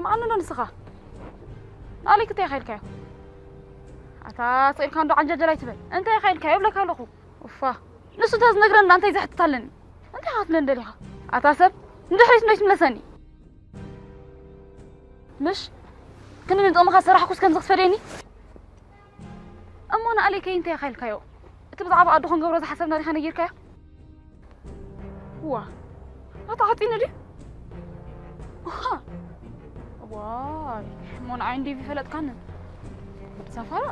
መዓኑ ዶ ንስኻ? ንኣሌክ እንታይ ኢኻ ኢልካዮ? ኣታ ስቕ ኢልካ እንዶ ዓንጀልጀል ኣይትበል። እንታይ ኢኻ ኢልካዮ እብለካ ኣለኹ። ኡፋ። ንሱ እንተ ዝነግረና እንታይ ዘሕትት ኣለኒ? እንታይ ኢኻ ክትብለኒ ደሊኻ? ኣታ ሰብ፣ ንድሕሪት እንዶ ይትምለሰኒ። ምሽ? ክንዲ ንጥቕምኻ ዝሰራሕኩስ ከምዚ ክትፈደየኒ? እሞ ንኣሌከይ እንታይ ኢኻ ኢልካዮ? እቲ ብዛዕባ ኣዱ ክንገብሮ ዝሓሰብና ዲኻ ነጊርካዮ? ዋ፣ ኣታ ሓፂን ድዩ? ዋይ፣ እሞ ንዓይ እንዲቪ ፈለጥካኒ። ሰፋራ።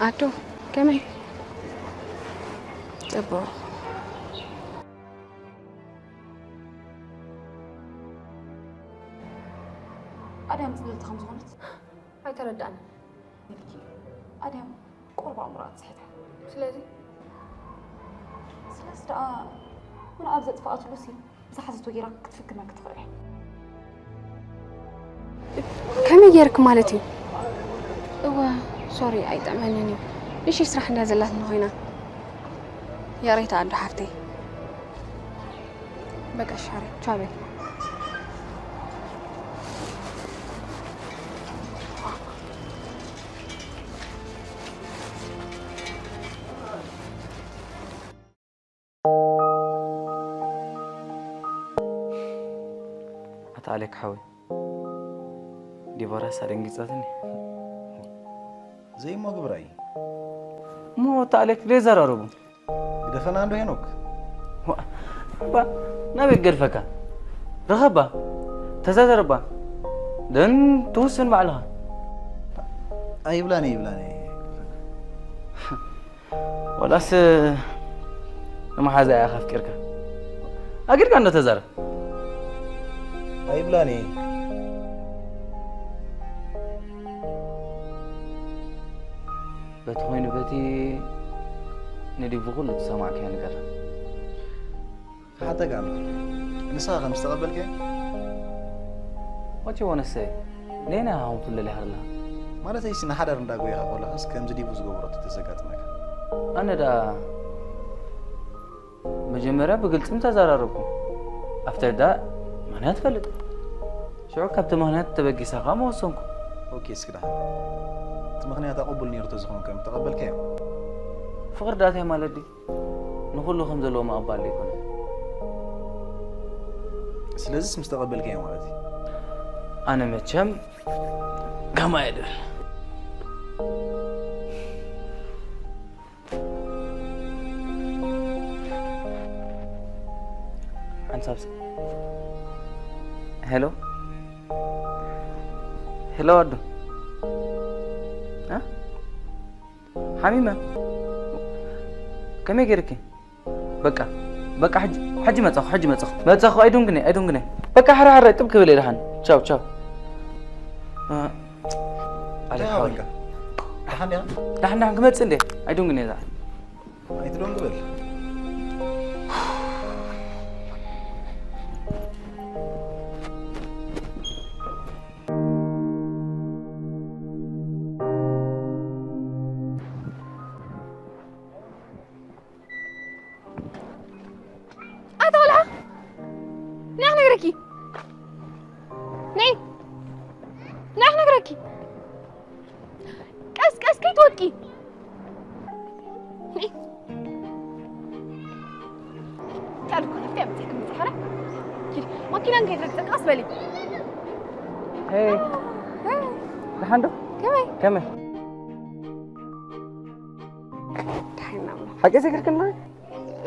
ኣቶ፣ ከመይ? ጽቡቕ። ኣድያም ጽልልቲ ከም ዝኾነት ኣይተረዳእንን። ኢልኪ ኣድያም ቁሩብ ኣእምሮኣ ትስሕት። ስለዚ ስለዚ ደኣ፣ ውን ኣብ ዘጥፍኣትሉ ሲ ብዝሓዘቶ ጌራ ክትፍክመኪ ትኽእል እያ። ከመይ ጌርክ ማለት እዩ? እወ፣ ሶሪ፣ ኣይጥዕመንን እዩ። ንእሽተይ ስራሕ እንድያ ዘላትና ኮይና። ይቕሬታ ኣዱ ሓፍተይ። በቃ እሺ፣ ሓራይ፣ ቻው በል። ኣታ ኣሌክ ሓወይ፣ ዲቦራስ ኣደንጊጻትኒ። ዘይሞ ግብራ እዩ። እሞ ኣታ ኣሌክ ዘይዘራረቡ? ግደፈና እንዶ ሄኖክ። ዋ፣ እባ ናበይ ገድፈካ? ርኸባ፣ ተዛዘረባ፣ ደን ትውስን ባዕልኻ። ኣይብላን እየ፣ ይብላን እየ። ዋላስ ንመሓዛ ኢኻ ኣፍቂርካ? ኣጊድካ እንዶ ተዛረብ። ኣይብላን እየ። በቲ ኮይኑ በቲ ንዲቡ ኩሉ ዝሰማዕካዮ ንገራ። ክሓተካ ኣሎ። ንስኻ ከም ዝተቐበልካዮ? What you wanna say? ነየናይ ሃኹም ትብለል ኢኻ ዘለኻ? ማለተይሲ ንሓዳር እንዳጎየኻ ከለኻስ ከምዚ ዲቡ ዝገበሮ ተዘጋጥመካ? ኣነ ደኣ መጀመርያ ብግልጺ ምተዛራረብኩም። After that ምኽንያት ፈልጥ። ሽዑ ካብቲ ምኽንያት ተበጊሰ ከኣ ምወሰንኩ። ኦኬ፣ እስኪ ደሓን። እቲ ምኽንያታ ቅቡል ነይሩ ተዝኸውን ከ ምተቐበልካዮ? ፍቕሪ ደኣ እንታይ ማለት ድዩ? ንኹሉ ከም ዘለዎ ምቕባል ዘይኮነ። ስለዚስ ምስ ተቐበልካዮ ማለት እዩ። ኣነ መቸም ከምኣ እየ ድብል። ሓንሳብ ስ-፣ ሄሎ፣ ሄሎ ኣዱ። እ? ሓሚመ። ከመይ ገይርኪ? በቃ፣ በቃ፣ ሕጂ፣ ሕጂ መጻኹ፣ ሕጂ መጻኹ። መጻኹ፣ ኣይዱንግነ፣ ኣይዱንግነ። በቃ፣ ሕረ፣ ሕረ፣ ጥብ ክብል እየ ደሓን። ቻው፣ ቻው። እ፣ ኣሌክ እንታይ ሓወይ። በቃ? ደሓን ዲኻ? ደሓን፣ ደሓን ክመጽእ እንዴ? ኣይዱንግነ እዛ። ኣይትደንጉ በል። ኣታ ቆልዓ፣ ንዓ ክነግረኪ። ንዒ፣ ንዓ ክነግረኪ። ቀስ ቀስ ከይትወድቂ። ንዒ። ካልእ እኮ ከፍቲ እያ መፂእክን ብፅሓራ። ኪዲ፣ ማኪና ከይትረግፀ ቀስ በሊ። ሄይ፣ ደሓን ዶ? ከመይ? ከመይ? ደሓን ኢና እሞ። ሓቂ ዘኪርክና?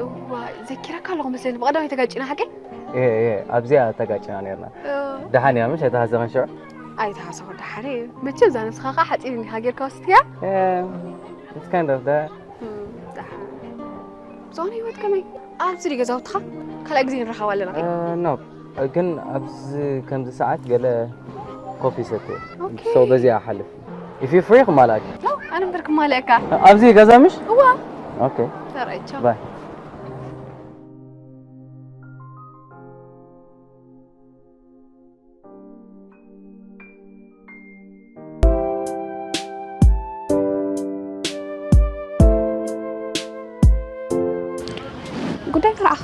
እዋ፣ ዘኪረካ ኣለኹ መሰለኒ። ብቐዳማይ ተጋጭና ሓቂ? እየ፣ እየ፣ ኣብዚኣ ተጋጭና ነርና። እ። ደሓን እያ፣ ምሽ ኣይተሃሰኸን ሽዑ? ኣይተሃሰኹ፣ ደሓን እየ። መቸም እዛ ነብስኻ ኸዓ ሓፂር እንዲኻ ጌርካ ወሲድካያ? እየ፣ it's kind of that። እም፣ ደሓን። ዝኾነ ህይወት ከመይ? ኣብዚ ድዩ ገዛውትኻ? ካልኣይ ግዜ ንራኸብ ኣለና። እ፣ no። ግን ኣብዚ ከምዚ ሰዓት ገለ ኮፊ ሰትየ። ኦኬ። So በዚኣ እሓልፍ። If you free ክማልኣኪ። ቻው፣ ኣነ እምበር ክማልኣካ። ኣብዚ ገዛ ምሽ? እዋ። ኦኬ። ተራእይ፣ ቻው። ባይ። ጉዳይ ተረኣኻ።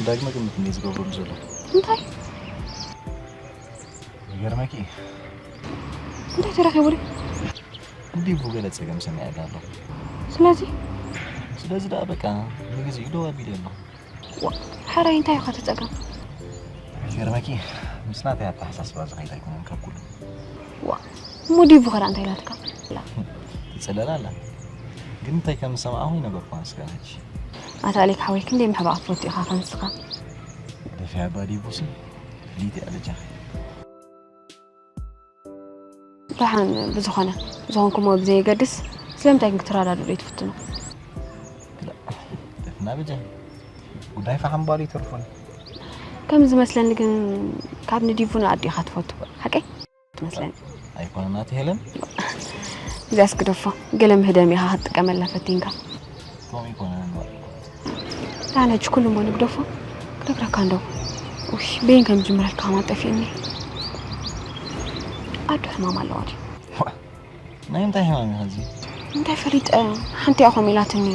ዳግመ ግምት እንደ ዝገብረሉ ዘሎ እንታይ ይገርመኪ። እንታይ ተረኺቡ ድዩ? እንዲሁ ገለ ጸገም ሰሚዐ ኣለኹ። ስለዚ ስለዚ ደኣ በቃ ብግዜኡ ደው ኣቢለ ኣለኹ። ዋ፣ ሓራይ እንታይ ኢኻ ተጸገም? ይገርመኪ፣ ምስ ናተይ ኣተሓሳስባ ዝኸይድ ኣይኮነን ካብ ኩሉ። ዋ፣ ሙዲቡ ኸዳ እንታይ ኢላትካ? ትጽለል ኣላ። ግን እንታይ ከም ዝሰማዕኹ ይነገርኩ ኣንስካ ሕጂ። ኣታ ኣሌክ ሓወይ ክንደይ ምሕባእ ትፈቱ ኢኻ ከንስኻ። ደፊያ ኣባ ዲቡሲ ፍልይቲ እያ በጃኺ። ደሓን ብዝኾነ ዝኾንኩሞ ብዘየገድስ ስለምንታይ ግን ክትረዳድኡ ዘይትፍትኑ? ደፍና በጃኺ። ጉዳይ ፈሓም ባሉ ይተርፎን። ከም ዝመስለኒ ግን ካብ ንዲቡ ንኣዱ ኢኻ ትፈቱ ሓቀይ? ትመስለኒ ኣይኮነን ኣቲ ሄለን። እዚኣስ ግደፎ። ገለ ምህደም ኢኻ ክትጥቀመላ ፈቲንካ። ከምኡ ይኮነን እምበር። ዳን ሕጂ ኩሉ እሞ ንግደፎ። ክነግረካ እንዶ። ውይ በይን ከም ጅምረልካ ከማን ጠፊእኒ። ኣዱ ሕማም ኣለዋ ድዩ? ናይ እንታይ ሕማም እዩ ኸዚ? እንታይ ፈሊጠ። ሓንቲ እያ ኮም ኢላትኒ።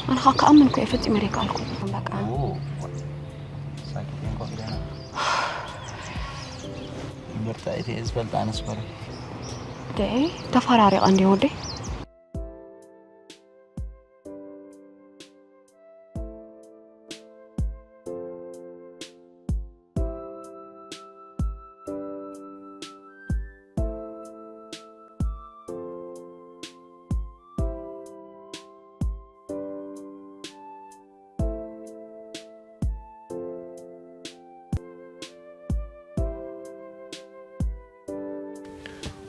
ኣነ ኸዓ ክኣምን እኮ እየ ፈጺመ ዘይከኣልኩ። በቃ ሳኪት እየን ኮፍ ኢለና። እምበር ጣይት እየ ዝፈልጥ ኣነስ በሪ። ደ ተፈራሪቐ እንዲ ወደይ።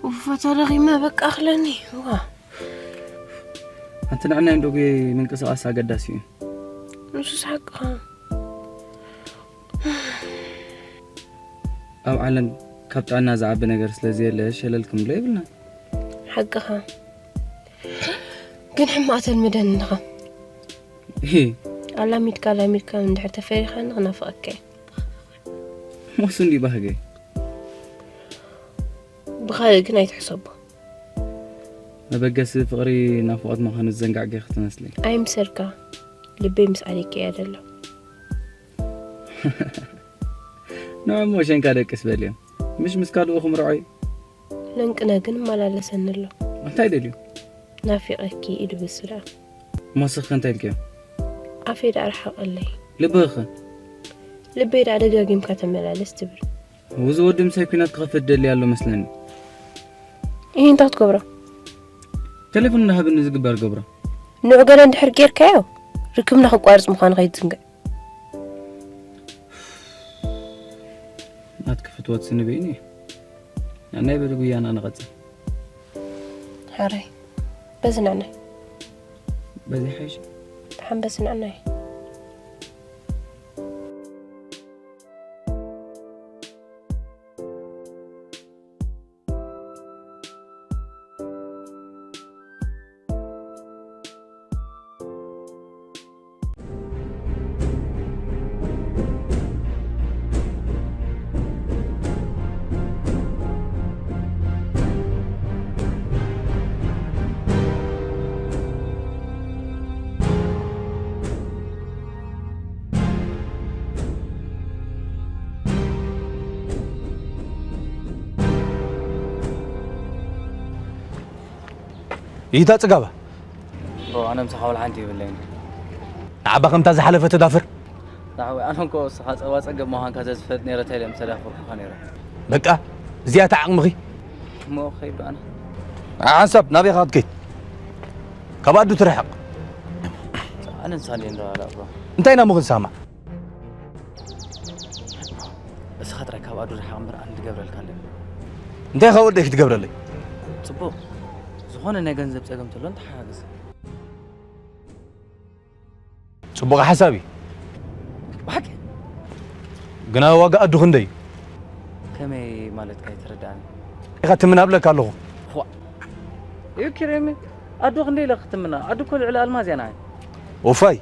ውፈ ተደኺመ በቃ ኣኽለኒ። ዋ ኣንቲ ንዕናይ እንዶ ምንቅስቓስ ኣገዳሲ እዩ። ንሱስ ሓቅኻ። ኣብ ዓለም ካብ ጥዕና ዝዓቢ ነገር ስለ ዘየለ ሸለል ክንብሎ የብልና። ሓቅኻ። ግን ሕማቕ ተልምደኒ ኢኻ። ሂ ኣላሚድካ ኣላሚድካ እንድሕር ተፈሪኻኒ ክናፍቐካ እየ። ሞሱ እንዲ ባህገ ብኻልእ ግን ኣይትሕሰቦ። መበገሲ ፍቕሪ ናፍቖት ምዃኑ ዝዘንጋዕገ ክትመስሊ። ኣይምሰልካ። ልበይ ምስ ኣሌክ እያ ደሎ። ንዕሞ ሸንካ ደቅስ በልዮም። ምሽ ምስ ካልኡ ክምርዖ እዩ። ለንቅነ ግን እመላለሰኒ ኣሎ። እንታይ ደልዩ? ናፊቐኪ ኢዱ ብስራ። ሞስኽ እንታይ ኢልክዮ? ኣፈይ ደኣ ርሓቐለይ። ልብኽኸ? ልበይ ደኣ ደጋጊምካ ተመላለስ ትብል። ውዚ ወዲ ምሳይ ኲናት ክኸፍት ደሊ ኣሎ መስለኒ። ይህ እንታይ ክትገብሮ? ቴሌፎን እንዳሃብኒ ዝግበር ገብሮ። ንዑ ገለ እንድሕር ጌርካዮ ርክብና ክቋርጽ ምዃኑ ከይትዝንግዕ። ናትኪ ፍትወት ስንበይኒ ናይ በሊ ጉያና ንቐጽል። ሓራይ በዚ ንዕናይ በዚ ሓይሽ ደሓን በዚ ንዕናይ። ይታ ጽጋባ ኣነ ምሳኻ ወላ ሓንቲ ይብለይን። ንዓባ ከምታ ዝሓለፈ ተዳፍር። ዳዕወ ኣነ እኮ እስኻ ጸባ ጸገብ ምዃንካ ዘዝፈልጥ ነይረ ተይለ ምሰላ ክርኩኻ ነይረ። በቃ እዚኣ እታ ዓቕምኺ። እሞ ከይዱ ኣነ ሓንሳብ ናበይ ኢኻ ክትከይድ? ካብ ኣዱ ትርሕቕ። ኣነ ንሳሌ እንደዋላ እኮ እንታይ ኢና ምኽንሳማ? እስኻ ጥራይ ካብ ኣዱ ርሓቕ እምበር ኣነ ዝገብረልካ ኣለኒ። እንታይ ኢኻ ወደይ ክትገብረለይ? ጽቡቕ ዝኾነ ናይ ገንዘብ ጸገም ተሎ ንተሓጋገዝ። ጽቡቕ ሓሳብ እዩ። ብሓቂ ግና ዋጋ ኣዱ ክንደይ እዩ? ከመይ ማለትካ ኣይተረዳእኒ። ኢኻ ትምና ብለካ ኣለኹ። ዋ እዩ ኪሬሚ ኣዱ ክንደይ ኢለ ክትምና? ኣዱ እኮ ልዕሊ ኣልማዝ እያ ንዓይ። ኦፋይ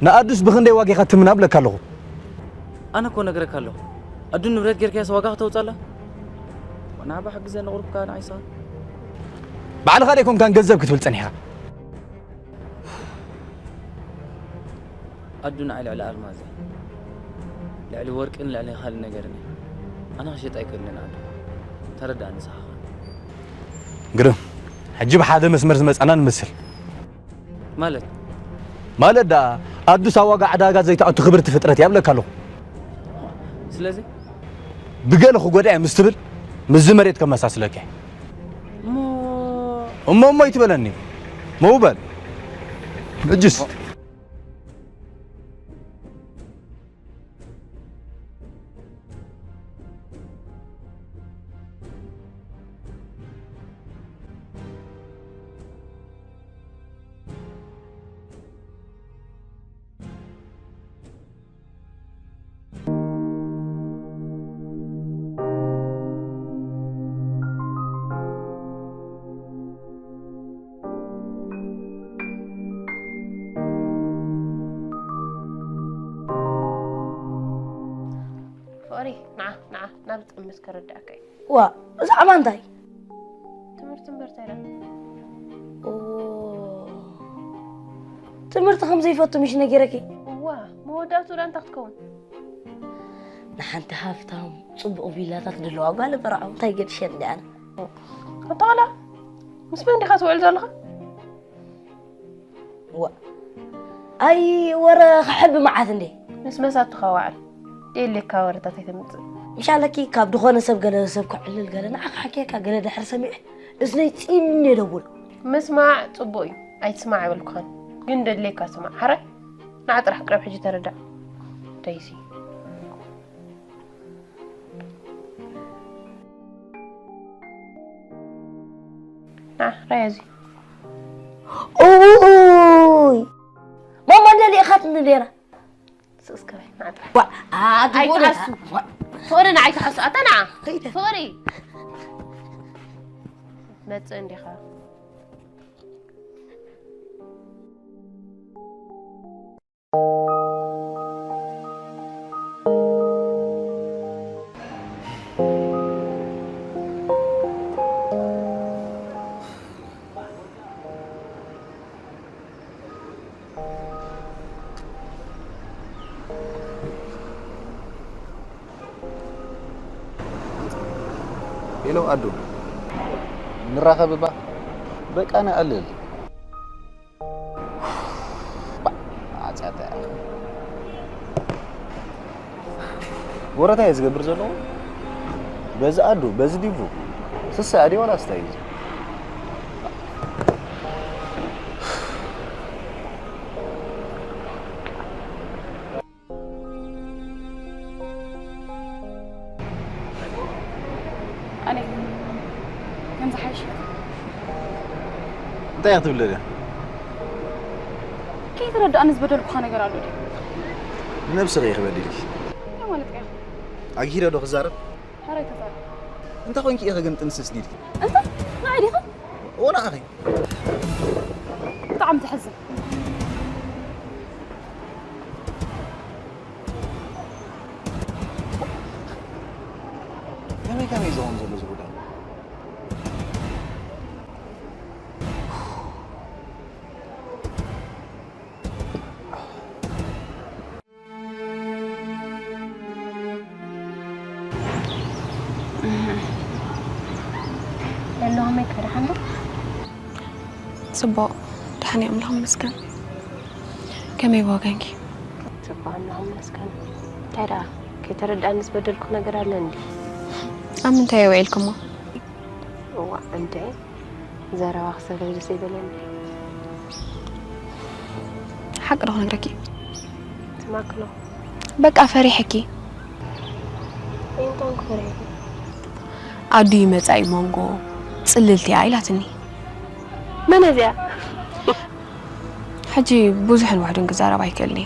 ንኣዱስ ብኽንደይ ዋጋ ኢኻ ትምና ብለካ ኣለኹ። ኣነ እኮ ነግረካ ኣለኹ። ኣዱ ንብረት ጌርካያስ ዋጋ ከተውጻላ? ናባ ሕግዘ ንቕሩብካ ንዓይሳ ባዕልኻ ደይኮንካን ገንዘብ ክትብል ጸኒሕካ። ኣዱ ንዓይ ልዕሊ ኣልማዝ እያ። ልዕሊ ወርቅን ልዕሊ ካልእ ነገርን እያ። ኣነ ክሸጣ ኣይክእልን ኣዱ። ተረዳእኒ ንስኻ ኸኣ። ግርም፣ ሕጂ ብሓደ መስመር ዝመጻና ንመስል። ማለት? ማለት ደኣ ኣዱስ ኣብ ዋጋ ዕዳጋ ዘይትኣቱ ክብርቲ ፍጥረት እያ እብለካ ኣለኹ። ስለዚ? ብገለ ክጎድኣ እየ ምስ ትብል ምስዚ መሬት ከመሳስለካ እየ። እሞ እሞ እሞ ኣይትበለኒ። መውበል። እጅስ ፍቕሪ፣ ንዓ፣ ንዓ፣ ናብ ዝጥምት ከረድኣካ እዩ። ዋ፣ ብዛዕባ እንታይ? ትምህርቲ እምበር እንታይ ደኣ? ኦ፣ ትምህርቲ ከም ዘይፈቱ ምሽ ነጊረኪ? እዋ፣ መወዳእትኡ ደኣ እንታይ ክትከውን? ንሓንቲ ሃፍታም ጽቡቕ ቪላታት ዘለዋ ጓል እምበር እንታይ ገድሸኒ ኣነ? ኣታ ዋላ ምስ መን ዲኻ ትውዕል ዘለኻ? ዋ፣ ኣይ ወረ ክሕቢ መዓት እንዴ? ምስ መሳቱኻ ዋዕል። ደየድልየካ ወረታት ኣይተምጽእ። ምሽ ኣለኪ ካብ ድኾነ ሰብ ገለ ሰብ ክዕልል ገለ ንዓኻ ሓኪየካ ገለ ድሕር ሰሚዐ እዝነይ ጺን እየ ደውሎ። ምስማዕ ጽቡቕ እዩ፣ ኣይትስማዕ ኣይበልኩኻን። ግን ደድልየካ ስማዕ። ሓራይ ንዓ ጥራሕ ቅረብ ሕጂ ተረዳእ። ደይሲ። ንዓ ራያ እዚ። ኡይ! ማማ እንደ ሊኢኻትኒ ነይራ። ስቕ እስከ በይ፣ ንዓ ጥራሕ። ዋ፣ ኣቲ ጎደና። ኣይትሓሱ። ዋ። ፍቕሪ ንዓ ኣይትሓሱ። ኣታ ንዓ። ከይደ። ፍቕሪ። መጽእ እንዲኻ። ሄሎ ኣዱ፣ ንራኸብ እባ። በቃ ንዕልል። ዓጻታ። ወረታ እየ ዝገብር ዘለኹ። በዚ ኣዱ፣ በዚ ዲቡ። ስሳ ኣዲ ዋላ ስታይ እዩ። ኣነ ከም ዝሓይሽ እንታይ እያ ክትብል ደልያ? ከይተረዳእኒ ዝበደልኩኻ ነገር ኣሎ ድዩ? ንነብስኺ ኢኺ በዲልኪ። እንታይ ማለት እዩ? ኣግሂረ ዶ ክዛረብ? ሕራይ ተዛረብ። እንታይ ኮንኪ ኢኺ ግን ጥንስስ ዲልኪ? እንታይ? ንዓይ ዲኻ? እዎ ንዓኺ። ብጣዕሚ ተሕዝን። ከመይ ከመይ ዝኸውን ዘሎ እዚ ጉዳይ? ሄሎ፣ ከመይ ደሓን ዶ? ጽቡቕ፣ ደሓን እየ፣ ኣምላኽ ይመስገን። ከመይ ብወገንኪ? ጽቡቕ፣ ኣምላኽ ይመስገን። እንታይ ደኣ፣ ከይተረድኣኒ ዝበደልኩ ነገር ኣለ እንዴ? ኣብ ምንታይ እየ ውዒልክሞ? እዋእ፣ እንዴ፣ ዘረባ ክሰብ ደስ ይበለኒ። ሓቂ ዶ ክነግረኪ? ትማክሎ። በቃ ፈሪሐኪ። እንታይ ክፈርሐኪ? ኣዱ ይመጻ እዩ መንጎ ጽልልቲ እያ ኢላትኒ። መን እዚኣ? ሕጂ ብዙሕን ውሕድን ክዛረብ ኣይክእልኒ።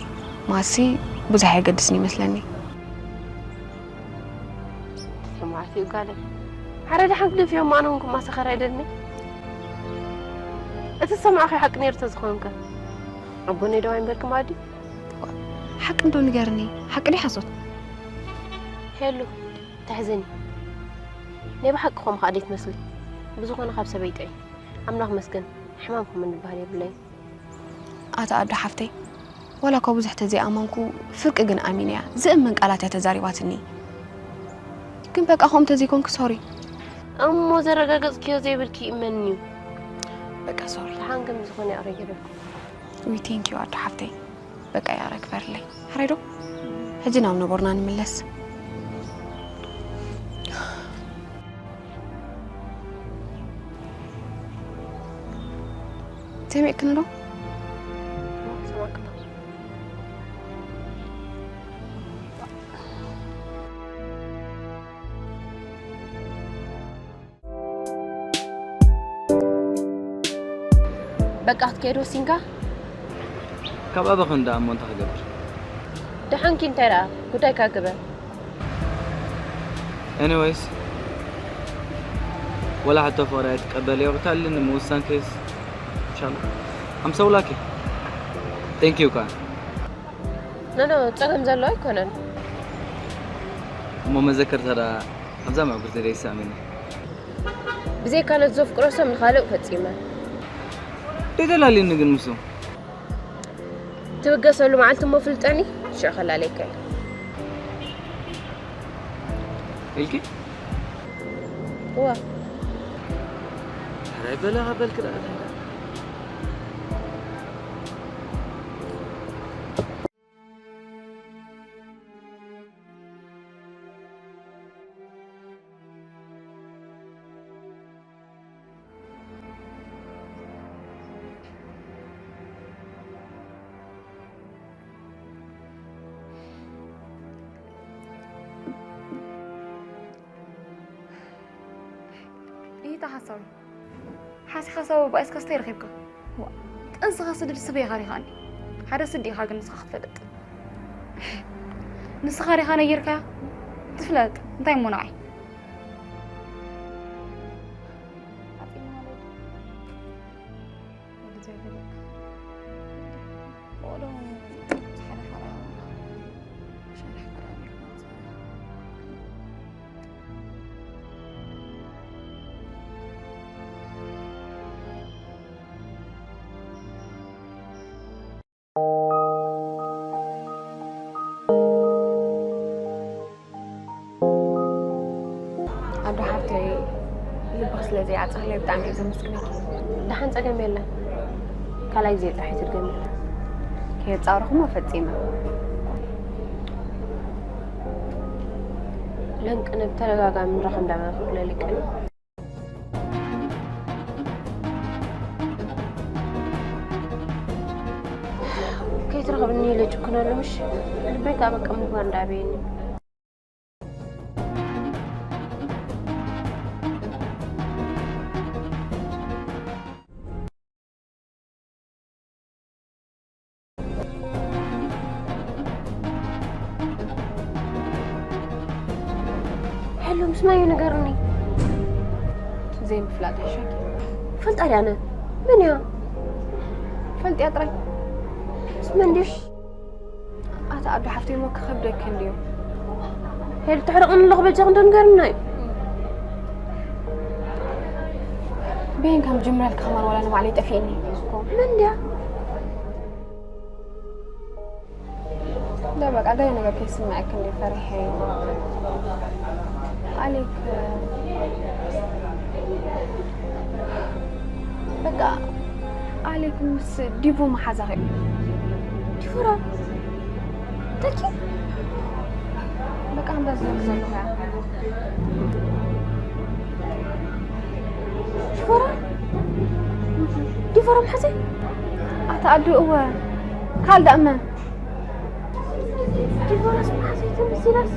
ማሲ ብዙሕ ኣየገድስን ይመስለኒ። ተሰማዕቲ እዩ ጋለይ። ኣረ ደሓን ግደፍዮ፣ ኣነ እውን ክማሰኸር ኣይደልን። እቲ ዝሰማዕኽዮ ሓቂ ነይሩ ተዝኸውን ከ? ኣብ ጎነይ ደው ኣይምበልክን ኣዲ? ሓቂ እንዶ ንገርኒ፣ ሓቂ ድዩ ሓሶት? ሄሉ፣ ተሕዝኒ። ናይ ብሓቂ ከምኡ ከኣ ደይትመስሊ። ብዝኾነ ካብ ሰበይተይ። ኣምላኽ መስገን፣ ሕማም ከም እንበሃል የብለይን። ኣታ ኣዱ ሓፍተይ፣ ዋላ እኳ ብዙሕ ተዘይኣመንኩ፣ ፍርቂ ግን ኣሚነያ። ዝእመን ቃላት እያ ተዛሪባትኒ። ግን በቃ ከምኡ ተዘይኮንኩ ሶሪ። እሞ ዘረጋገጽክዮ ዘይብልኪ መን እዩ? በቃ ሶሪ። ደሓን ከም ዝኾነ ኣረጊረኩም። ዊ ቴንክ ዩ ኣዶ ሓፍተይ። በቃ ያረ ክበርለይ። ሕራይ ዶ? ሕጂ ናብ ነበርና ንምለስ። ሰሚዕክኒ ዶ? በቃ ክትከይድ ወሲንካ? ካብ ኣበኽን ደኣ እሞ እንታይ ክገብር? ደሓንኪ እንታይ ደኣ ጉዳይካ ግበር። Anyways፣ ወላ ሕቶ ፍቕሪ ኣይትቀበልዮ፣ ርታሊ ንምውሳን ኬስ ኢንሻላህ። I'm so lucky። Thank you ከኣ። ኖ፣ ኖ፣ ጸገም ዘሎ ኣይኮነን። እሞ መዘከርታ ደኣ ኣብዛ መዕጉርቲ ደይሳሚኒ። ብዘይካ ነቲ ዘፍቅሮ ሰብ ንኻልእ ፈጺመ። ደይተላልዩኒ ግን ምስኡ። ትብገሰሉ መዓልቲ እሞ ፍልጠኒ፣ ሽዑ ከላለየካ እየ። ኢልኪ? እዋ። ሕራይ በላ በልኪ ደኣ። ይታ ሓሳዊ ሓሲኻ ሰብ ኣባኢስካ ስታይ ረኺብካ? ዋ፣ ጥንስኻ ስድድ ስበይ ኻሪኻኒ። ሓደ ስዲ ኢኻ ግን ንስኻ ክትፈልጥ። ንስኻ ዲኻ ነጊርካያ? ትፍለጥ። እንታይ እሞ ንዓይ? ኣዶ ሓብተይ፣ ልብኺ ስለ ዘይዓጸኽለይ ብጣዕሚ እየ ዘመስግነኪ። ደሓን፣ ጸገም የለን። ካልኣይ ግዜ ጥራሕ ኣይትድገምዮ። ከየጻረኹሞ ፈጺመ። ለንቅነ ብተደጋጋሚ ንራኸብ እንዳበለ ክብለለይ ቀንዩ። ከይትረኽብኒ ኢለ ጭክነሉ ምሽ? ልበይ ከኣ በቃ ምግባር እንዳበየኒ። ሕሉ ምስ መን እዩ ንገርኒ? ዘይምፍላጥ ይሕሸኪ። ፈልጣ ድያ ኣነ? መን እያ? ፈልጥያ ጥራይ። ምስ መን ድዩ? ኣታ ኣዶ ሓፍተይ እሞ ክኸብደኪ እንድዩ። ሄሉ ትሕርቕኒ ኣለኹ በጃኺ እንዶ ንገርናይ። በይን ከም ጅምረልካ ከማን ዋላ ንባዕለይ ጠፊእኒ። መን ድያ? لا በቃ ገለ ነገር ከይስምዐኪ እንድዩ ፈሪሐ። ኣሌክ በቃ ኣሌክ ምስ ዲቮ መሓዛኺ። ዲቮራ? ተኪ? በቃ እንዳ ዝለክ ዘለኹ እያ። ዲቦራ? ዲቦራ መሓዘይ? ኣታ ኣዱ እወ። ካልእ ደኣ መን? ዲቦራስ መሓዘይ ተመሲላስ?